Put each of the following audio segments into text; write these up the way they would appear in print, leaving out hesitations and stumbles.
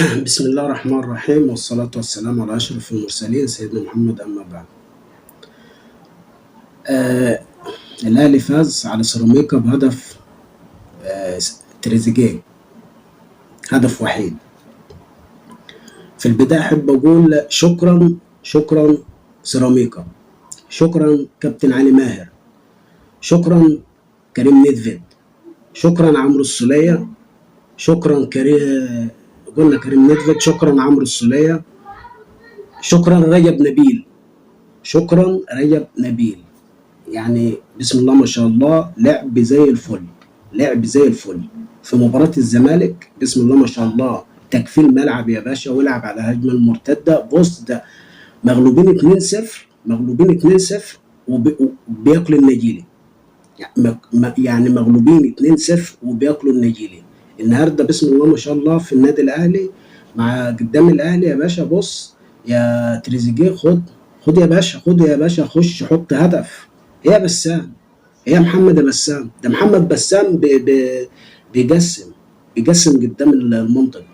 بسم الله الرحمن الرحيم، والصلاة والسلام على أشرف المرسلين سيدنا محمد، أما بعد. آه الأهلي فاز على سيراميكا بهدف تريزيجيه، هدف وحيد. في البداية أحب أقول شكرا شكرا سيراميكا، شكرا كابتن علي ماهر، شكرا كريم نيدفيد، شكرا عمرو السولية، شكرا كريم، قلنا كريم نيدفيد، شكرا عمرو السولية، شكرا رجب نبيل، شكرا رجب نبيل. يعني بسم الله ما شاء الله، لعب زي الفل، لعب زي الفل في مباراة الزمالك. بسم الله ما شاء الله، تكفيل ملعب يا باشا، والعب على هجمة المرتدة. بص، ده مغلوبين 2-0، مغلوبين 2-0 وبياكلوا النجيلي. يعني مغلوبين 2-0 وبياكلوا النجيلي. النهارده بسم الله ما شاء الله في النادي الاهلي مع قدام الاهلي يا باشا. بص يا تريزيجيه، خد خد يا باشا، خد يا باشا، خش حط هدف. ايه يا بسام، ايه يا محمد يا بسام؟ ده محمد بسام بي بي بيجسم بيجسم قدام المنطقة.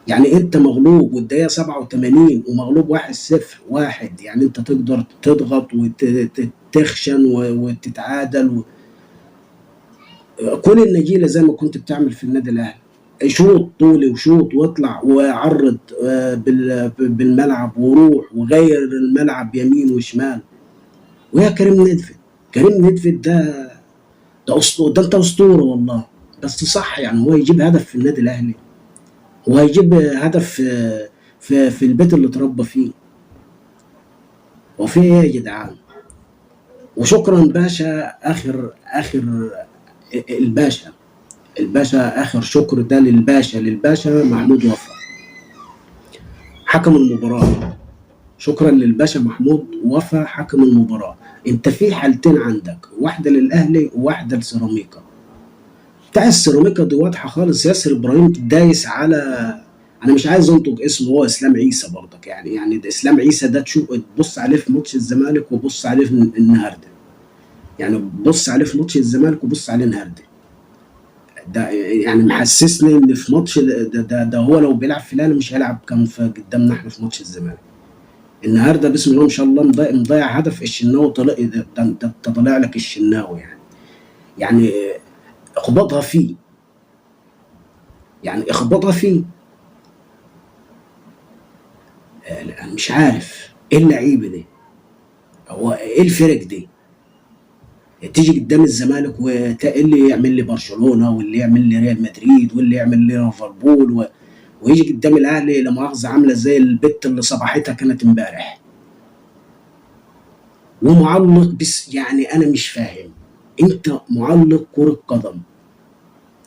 يعني انت مغلوب والدقيقة 87 ومغلوب 1-0 واحد، يعني انت تقدر تضغط وتخشن وتتعادل كل النجيله زي ما كنت بتعمل في النادي الاهلي، شوط طولي وشوط واطلع وعرض بالملعب وروح وغير الملعب يمين وشمال. ويا كريم نيدفيد، كريم نيدفيد ده اسطورة، ده انت اسطورة والله. بس صح، يعني هو يجيب هدف في النادي الاهلي، هو هيجيب هدف في البيت اللي اتربى فيه؟ وفي ايه يا جدعان؟ وشكرا باشا، اخر الباشا، الباشا، اخر شكر ده للباشا، للباشا محمود وفا حكم المباراة. شكرا للباشا محمود وفا حكم المباراة. انت في حالتين عندك، واحدة للاهلي وواحدة لسيراميكا. بتاع السيراميكا دي واضحة خالص، ياسر ابراهيم دايس على، انا مش عايز انطق اسمه، هو اسلام عيسى برضك. يعني ده اسلام عيسى ده، تشوف تبص عليه في ماتش الزمالك وبص عليه في النهارده، يعني بص عليه في ماتش الزمالك وبص عليه النهارده. ده يعني محسسني ان في ماتش ده هو لو بيلعب في الاهلي مش هيلعب، كان في قدامنا احنا في ماتش الزمالك. النهارده بسم الله ما شاء الله مضيع هدف الشناوي، طلع ده طالع لك الشناوي، يعني اخبطها فيه، يعني اخبطها فيه. لا، مش عارف ايه اللعيبة دي، هو ايه الفرق دي؟ تيجي قدام الزمالك واللي يعمل لي برشلونة واللي يعمل لي ريال مدريد واللي يعمل لي ليفربول ويجي قدام الاهلي لا مؤاخذة عامله زي البت اللي صباحتها كانت امبارح. ومعلق، بس يعني انا مش فاهم، انت معلق كره قدم،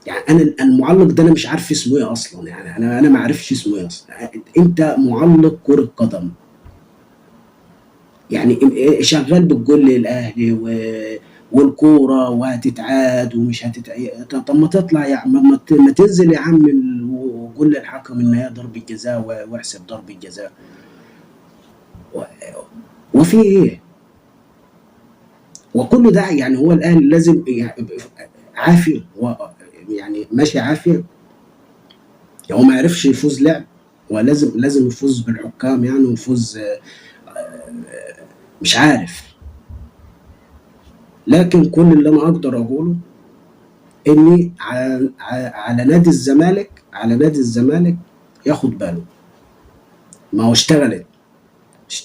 يعني انا المعلق ده انا مش عارف اسمه ايه اصلا، يعني انا ما عارفش اسمه ايه اصلا. انت معلق كره قدم، يعني شغال بالجول للاهلي والكوره وهتتعاد ومش هتتعاد. طب ما تطلع يا عم، ما تنزل يا عم وقول للحكم ان هي ضربه جزاء واحسب ضربه جزاء. وفي ايه؟ وكل ده يعني هو الاهلي لازم يعني عافية، هو يعني ماشي عافية، يعني هو ما عرفش يفوز لعب، هو لازم يفوز بالحكام يعني، ويفوز مش عارف. لكن كل اللي انا اقدر اقوله اني على نادي الزمالك، على نادي الزمالك ياخد باله. ما هو اشتغل،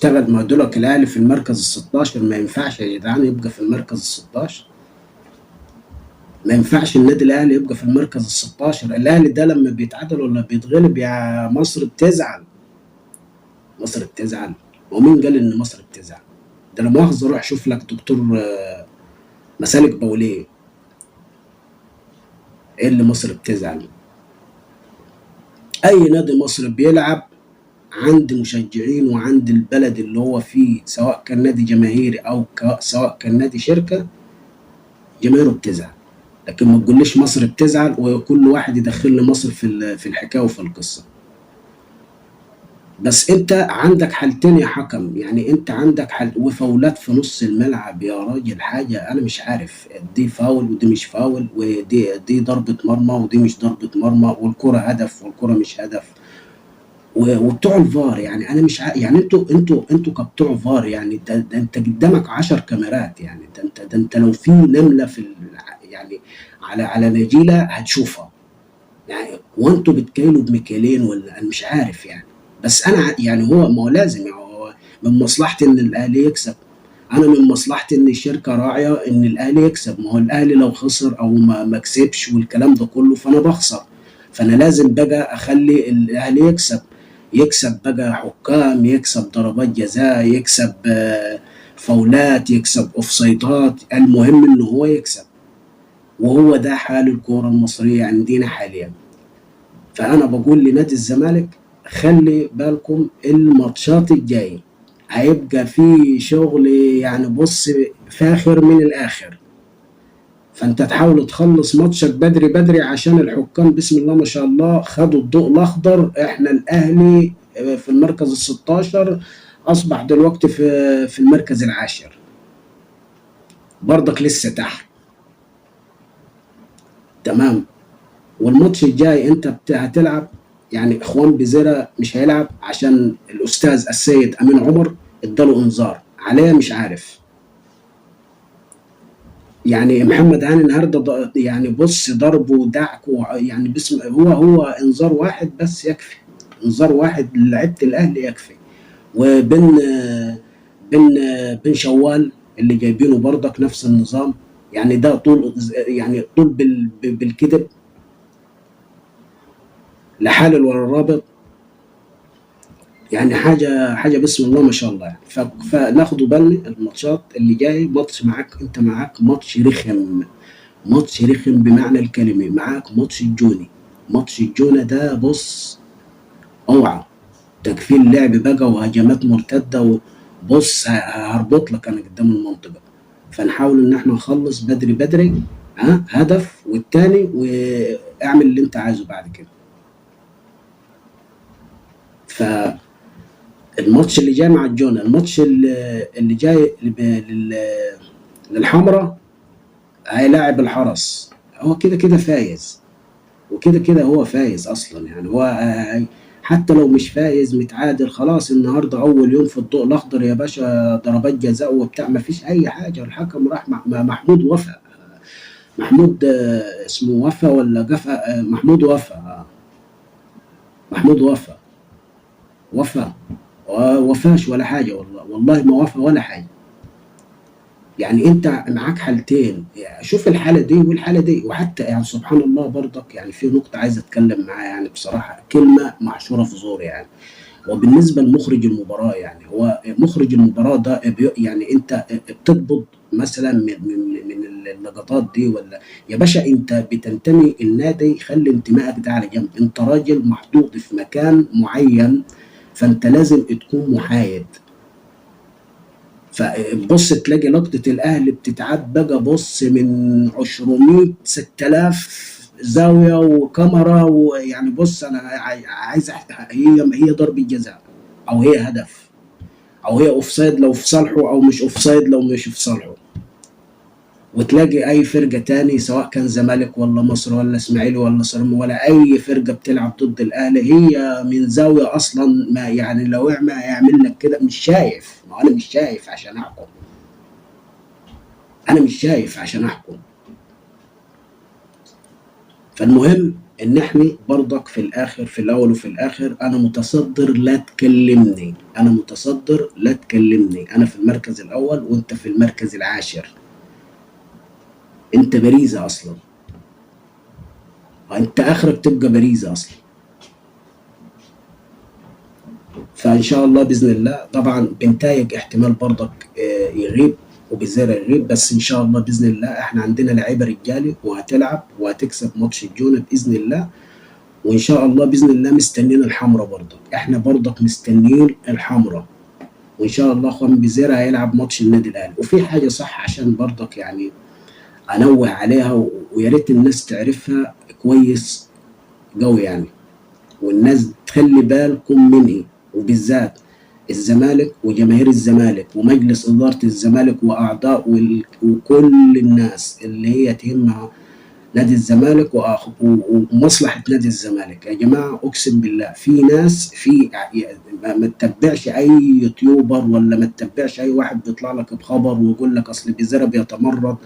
ما دولك الاهلي في المركز ال16، ما ينفعش يا جدعان يبقى في المركز ال16، ما ينفعش النادي الاهلي يبقى في المركز ال16. الاهلي ده لما بيتعادل ولا بيتغلب يا مصر بتزعل، مصر بتزعل. ومين قال ان مصر بتزعل؟ ده لا مؤاخذة روح شوف لك دكتور مسالك بوليه، ايه اللي مصر بتزعل؟ اي نادي مصري بيلعب عند مشجعين وعند البلد اللي هو فيه، سواء كان نادي جماهيري او سواء كان نادي شركة، جماهيره بتزعل. لكن ما تقوليش مصر بتزعل وكل واحد يدخل لي مصر في الحكاية وفي القصة. بس انت عندك حالتين يا حكم، يعني انت عندك حال وفاولات في نص الملعب يا راجل، حاجة انا مش عارف، دي فاول ودي مش فاول، ودي ضربه مرمى ودي مش ضربه مرمى، والكره هدف والكره مش هدف. وبتوع الفار يعني انا مش يعني انتوا كبتوع فار يعني ده انت قدامك 10 كاميرات يعني ده انت لو في نملة في يعني على نجيله هتشوفها يعني، وانتوا بتكيلوا بمكيالين ولا انا مش عارف يعني. بس انا يعني هو ما هو لازم يعني هو من مصلحتي ان الاهلي يكسب، انا من مصلحتي ان الشركة راعيه ان الاهلي يكسب. ما هو الاهلي لو خسر او ما كسبش والكلام ده كله فانا بخسر، فانا لازم بقى اخلي الاهلي يكسب، يكسب بقى حكام، يكسب ضربات جزاء، يكسب فاولات، يكسب اوفسايدات، المهم ان هو يكسب. وهو ده حال الكورة المصرية عندنا حاليا. فانا بقول لنادي الزمالك خلي بالكم الماتشات الجاية هيبقى في شغل يعني بص فاخر من الاخر، فانت تحاول تخلص ماتشك بدري بدري عشان الحكام بسم الله ما شاء الله خدوا الضوء الاخضر. احنا الاهلي في المركز ال16 اصبح دلوقتي في المركز العاشر، برضك لسه تحت. تمام. والماتش الجاي انت هتلعب يعني اخوان بزيرة مش هيلعب عشان الاستاذ السيد امين عمر اداله انذار عليه مش عارف. يعني محمد هاني النهارده يعني بص ضرب ودعك يعني بسم هو انذار واحد بس يكفي، انذار واحد لعيبة الاهلي يكفي. وبن بن بن شوال اللي جايبينه برضك نفس النظام، يعني ده طول يعني طول بالكذب لا حالل ولا رابط، يعني حاجة بسم الله ما شاء الله يعني. فناخدوا بالنا الماتشات اللي جاي، ماتش معاك انت، معاك ماتش رخم، ماتش رخم بمعنى الكلمة، معاك ماتش الجوني، ماتش الجونه ده بص اوعى تكفيل لعب بقى وهجمات مرتدة، وبص هربط لك انا قدام المنطقة. فنحاول ان احنا نخلص بدري بدري، ها هدف والتاني واعمل اللي انت عايزه بعد كده. فالماتش اللي جاي مع الجونه، الماتش اللي جاي للحمراء هيلاعب الحرس، هو كده كده فايز، وكده كده هو فايز اصلا يعني، هو حتى لو مش فايز متعادل خلاص. النهارده اول يوم في الضوء الاخضر يا باشا، ضربات جزاء وبتاع، ما فيش اي حاجة. الحكم راح محمود وفا، محمود اسمه وفا ولا جفا، محمود وفا، محمود وفا، وفا وفاش ولا حاجة، والله والله ما وفا ولا حاجة. يعني انت معاك حالتين، يعني شوف الحالة دي والحالة دي. وحتى يعني سبحان الله برضك، يعني في نقطة عايز اتكلم معاها يعني بصراحة، كلمة محشوره في زور يعني. وبالنسبة لمخرج المباراة، يعني هو مخرج المباراة ده يعني انت بتقبض مثلا من اللقطات دي ولا يا باشا؟ انت بتنتمي النادي، خلي انتمائك ده على جنب، انت راجل محطوط في مكان معين، فانت لازم تكون محايد. فبص تلاقي لقطة الأهلي بتتعاد بقى بص من 200 6000 زاوية وكاميرا، ويعني بص أنا عايز هي ضربة جزاء أو هي هدف أو هي أوفسايد لو في صالحه أو مش أوفسايد لو مش في صالحه. وتلاقي أي فرقة تاني سواء كان زمالك ولا مصر ولا إسماعيلي ولا صرم ولا أي فرقة بتلعب ضد الأهلي، هي من زاوية أصلا ما يعني لو يعمل لك كده مش شايف. ما أنا مش شايف عشان أحكم، أنا مش شايف عشان أحكم. فالمهم إن إحنا برضك في الآخر، في الأول وفي الآخر، أنا متصدر لا تكلمني، أنا متصدر لا تكلمني، أنا في المركز الأول وأنت في المركز العاشر. انت باريزة اصلا، انت اخرك تبقى باريزة اصلا. فان شاء الله باذن الله، طبعا بنتايج احتمال برضك يغيب وبزيرة يغيب، بس ان شاء الله باذن الله احنا عندنا لعيبة رجالي وهتلعب وهتكسب ماتش الجونه باذن الله. وان شاء الله باذن الله مستنيين الحمراء برضك، احنا برضك مستنيين الحمراء. وان شاء الله خوان بزيرة هيلعب ماتش النادي الاهلي. وفي حاجة صح عشان برضك يعني انوه عليها ويا ريت الناس تعرفها كويس قوي يعني، والناس تخلي بالكم منه، وبالذات الزمالك وجماهير الزمالك ومجلس إدارة الزمالك وأعضاء وكل الناس اللي هي تهمها نادي الزمالك ومصلحة نادي الزمالك. يا جماعة أقسم بالله في ناس في ما تتبعش أي يوتيوبر ولا ما تتبعش أي واحد بيطلع لك بخبر ويقول لك أصل بيزيرا بيتمرد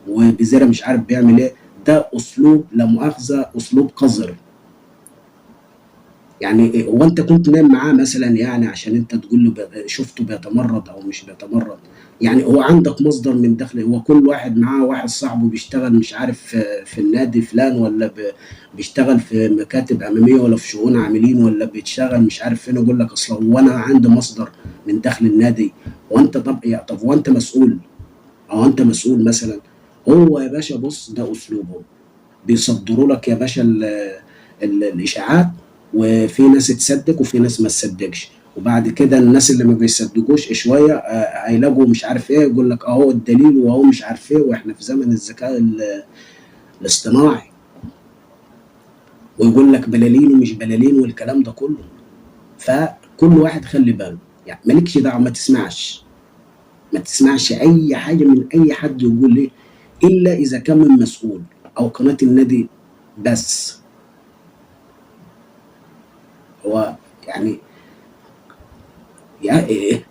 وبيزيرا مش عارف بيعمل إيه. ده أسلوب لا مؤاخذة أسلوب قذر. يعني هو أنت كنت نايم معاه مثلا يعني عشان أنت تقول له شفته بيتمرد أو مش بيتمرد؟ يعني هو عندك مصدر من دخل؟ هو كل واحد معاه واحد صاحبه بيشتغل مش عارف في النادي فلان، ولا بيشتغل في مكاتب أمامية، ولا في شؤون عاملين، ولا بيشتغل مش عارف فين، يقول لك أصل هو أنا عندي مصدر من دخل النادي. وأنت طب وأنت مسؤول؟ أو أنت مسؤول مثلا؟ هو يا باشا بص ده أسلوبهم، بيصدروا لك يا باشا الإشاعات، وفي ناس تصدق وفي ناس ما تصدقش، وبعد كده الناس اللي ما بيصدقوش شوية هيلاقوا مش عارف ايه، يقول لك اهو الدليل وهو مش عارف ايه، واحنا في زمن الذكاء الاصطناعي، ويقول لك بلالين ومش بلالين والكلام ده كله. فكل واحد خلي باله، يعني مالكش دعوه، ما تسمعش اي حاجة من اي حد يقول ايه، الا اذا كان من مسؤول او قناة النادي بس. هو يعني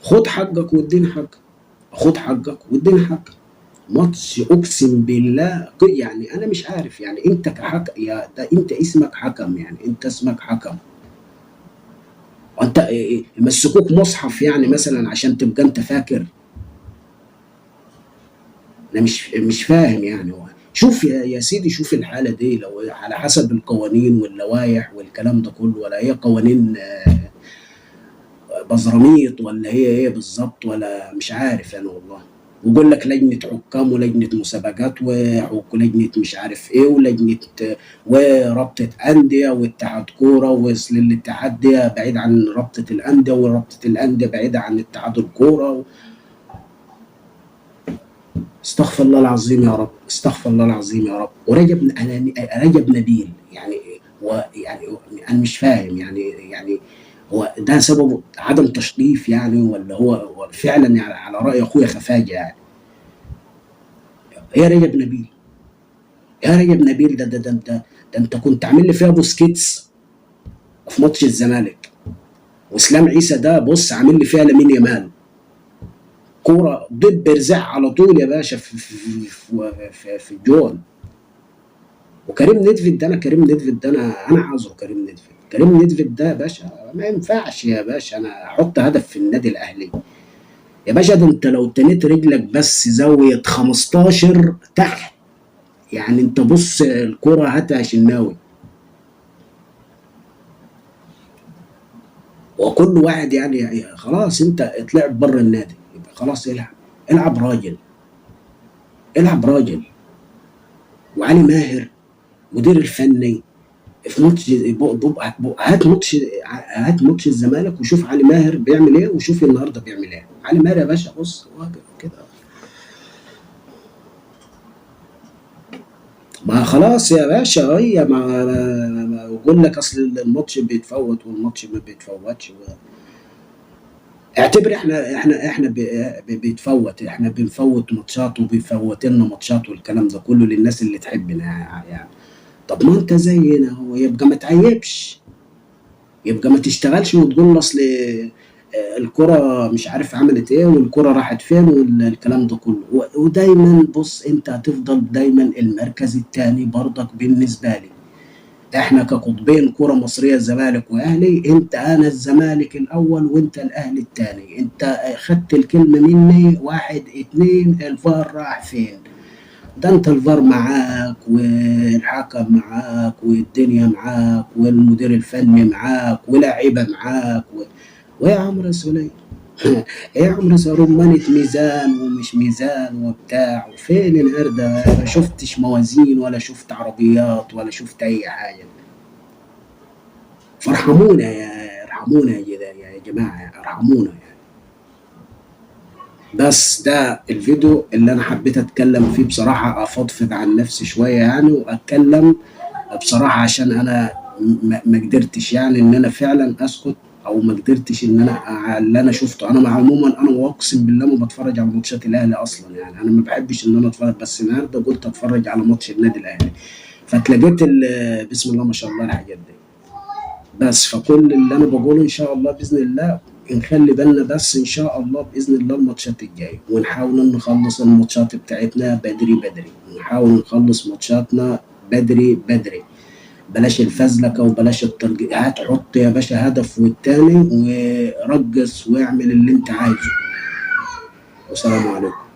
خد حقك واديني حقك، خد حقك واديني حقك. ماتش اقسم بالله يعني انا مش عارف، يعني انت كحكم يا ده انت اسمك حكم، يعني انت اسمك حكم وانت يمسكوك مصحف يعني مثلا عشان تبقى انت فاكر؟ انا مش فاهم يعني. هو شوف يا سيدي، شوف الحالة دي لو على حسب القوانين واللوائح والكلام ده كله، ولا هي قوانين بزراميط ولا هي ايه بالظبط، ولا مش عارف انا والله. ويقول لك لجنة حكام ولجنة مسابقات ولجنة مش عارف ايه ولجنة ورابطة أندية واتحاد كورة، وصل الاتحاد ده بعيد عن رابطة الأندية، ورابطة الأندية بعيدة عن اتحاد الكورة. استغفر الله العظيم يا رب، استغفر الله العظيم يا رب. ورجب انا رجب نبيل يعني، ويعني انا مش فاهم يعني هو ده سببه عدم تشطيف يعني، ولا هو فعلا يعني على رأي اخويا خفاجة يعني. يا رجب نبيل، يا رجب نبيل، ده ده ده ده, ده انت كنت عامل لي فيها بوسكيتس في ماتش الزمالك، واسلام عيسى ده بص عامل لي فيها لامين يامال، كورة ضد رزع على طول يا باشا في في في, في, في الجون. وكريم ندفد ده، انا كريم ندفد ده انا عذره. كريم ندفد، كريم ندفد ده يا باشا ما ينفعش يا باشا انا احط هدف في النادي الاهلي يا باشا. ده انت لو تنيت رجلك بس زاوية 15 تحت يعني، انت بص الكره هاتها شناوي. وكل واحد يعني خلاص انت اتلعب بره النادي يبقى خلاص العب، العب راجل، العب راجل. وعلي ماهر مدير الفني في ماتش، هات ماتش الزمالك وشوف علي ماهر بيعمل ايه، وشوف النهارده بيعمل ايه. علي ماهر يا باشا بص كده، ما خلاص يا باشا، هي ما يقول لك اصل الماتش بيتفوت والماتش ما بيتفوتش. اعتبر احنا بيتفوت، احنا بنفوت ماتشات وبيفوت لنا ماتشات والكلام ده كله للناس اللي تحبنا يعني. طب ما انت زينا، هو يبقى ما تعيبش، يبقى ما تشتغلش وتقول اصل الكرة مش عارف عملت ايه والكرة راحت فين والكلام ده كله. ودايما بص انت هتفضل دايما المركز الثاني برضك بالنسبة لي. احنا كقطبين كرة مصرية الزمالك واهلي، انت انا الزمالك الاول وانت الاهلي الثاني. انت خدت الكلمة مني، 1 2 الفار راح فين؟ ده انت الفار معاك والحكم معاك والدنيا معاك والمدير الفني معاك ولاعيبه معاك ويا عمرو سولية يا عمرو سولية رمانة ميزان ومش ميزان وبتاع. وفين القردة؟ ما شفتش موازين ولا شفت عربيات ولا شفت اي حاجة. فارحمونا يا ارحمونا يا جماعة، ارحمونا يعني. بس ده الفيديو اللي انا حبيت اتكلم فيه بصراحة، افضفض عن نفسي شوية يعني، واتكلم بصراحة عشان انا ما قدرتش يعني ان انا فعلا اسكت، او ما قدرتش ان انا اللي انا شفته. انا عموما انا واقسم بالله ما بتفرج على ماتشات الاهلي اصلا يعني، انا ما بحبش ان انا اتفرج، بس النهارده قلت اتفرج على ماتش النادي الاهلي. فتلاقيت بسم الله ما شاء الله الحاجات دي. بس فكل اللي انا بقوله ان شاء الله باذن الله نخلي بالنا بس ان شاء الله باذن الله الماتشات الجاية، ونحاول نخلص الماتشات بتاعتنا بدري بدري، ونحاول نخلص ماتشاتنا بدري بدري، بلاش الفزلكه وبلاش الترجيع. هتحط يا باشا هدف والتاني ورجس واعمل اللي انت عايزه. والسلام عليكم.